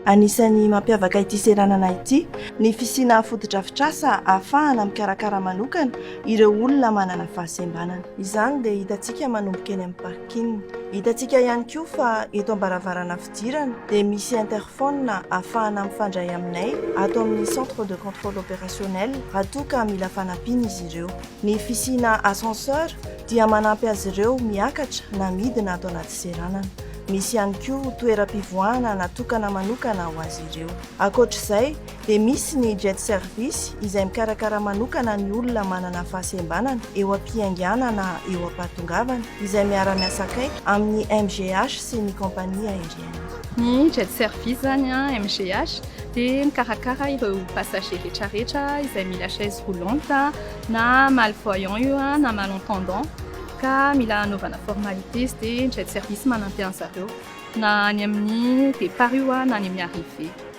Anisan'ny mampiavaka ity seranana ity ny fisiana fotodrafitrasa ahafahana mikarakara manokana ireo olona manana fahasembanana. Izany dia hitantsika manomboka eny amin'ny parking. Hitantsika ihany koa fa eto am-baravarana fidirana dia misy interphone ahafahana mifandray aminay ato amin'ny centre de contrôle opérationnel raha toa ka mila fanampiana izy ireo. Ny fisiana ascenseur dia manampy azy ireo miakatra na midina ato anaty seranana. Misy ihany koa toeram-pivoahana natokana manokana ho azy ireo. Ankoatra izay dia misy ny Jet Service izay mikarakara manokana ny olona manana fahasembanana eo am-piaingàna na eo am-pahatongavana, izay miara-miasa akaiky amin'ny MGH sy ny compagnie aérienne. Ny Jet Service izany, MGH, dia mikarakara ireo passagers rehetrarehetra izay mila chaise roulante na malvoyant io na malentendant ka mila anaovana formalité izy dia ny Jet Service manampy an'zareo na any amin'ny départ io na any amin'ny arrivée.